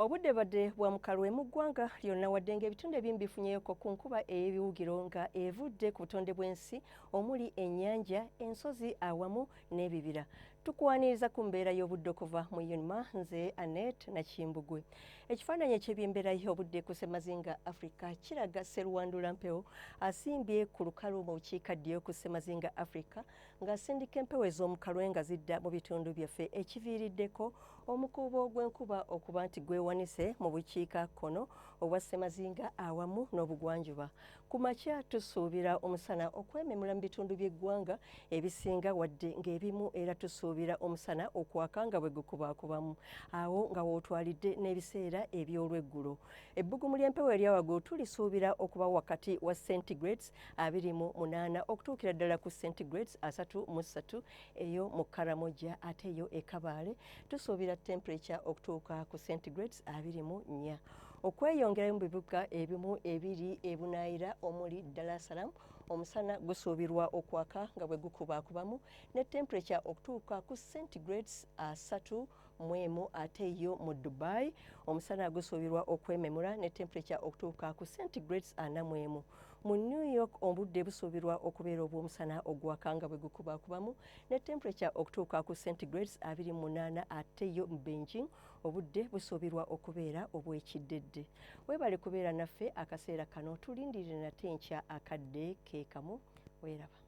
Obudde badde bwa mukalwe mu ggwanga lyonna, wadde ng'ebitundu ebimu bifunyeyoko ku nkuba ey'ebiwugiro nga evudde ku butonde bw'ensi omuli ennyanja, ensozi awamu n'ebibira. Tukwaniriza ku mbeera y'obudde okuva mu UNMA, nze Annette Nakimbugwe. Ekifaananyi eky'ebyembeera y'obudde ku Ssemazinga Africa kiraga Sseruwandula Mpewo asimbye ku lukalu mu bukiikaddyo ku Ssemazinga Africa ng'asindika empewo ez'omukalwe nga zidda mu bitundu byaffe, ekiviiriddeko omukuubo gw'enkuba okuba nti gwewanise mu bukiika kkono obwa Ssemazinga awamu n'obugwanjuba. Ku makya tusuubira omusana okwememula mu bitundu by'eggwanga ebisinga, wadde ng'ebimu era tusuubira omusana okwaka nga bwe gukubaakubamu awo nga w'otwalidde n'ebiseera eby'olweggulo. Ebbugumu ly'empewo erya waggulu tulisuubira okuba wakati wa centigrades 28 okutuukira ddala ku centigrades 33 eyo mu Karamoja, ate eyo e Kabaale tusuubira temperature okutuuka ku centigrades 24. Okweyongerayo mu bibuga ebimu ebiri ebunaayira omuli Dar es Salaam, omusana gusuubirwa okwaka nga bwe gukubaakubamu ne temperature okutuuka ku centigrades 31, ate yo mu Dubai omusana gusuubirwa okwememula ne temperature okutuuka ku centigrades 41. Mu New York obudde busuubirwa okubeera obw'omusana ogwaka nga bwe gukubaakubamu ne temperature okutuuka ku centigrades 28, ate yo mu Beijing obudde busuubirwa okubeera obw'ekiddedde. Weebale kubeera naffe akaseera kano, tulindirire nate enkya akadde ke kamu. Weeraba.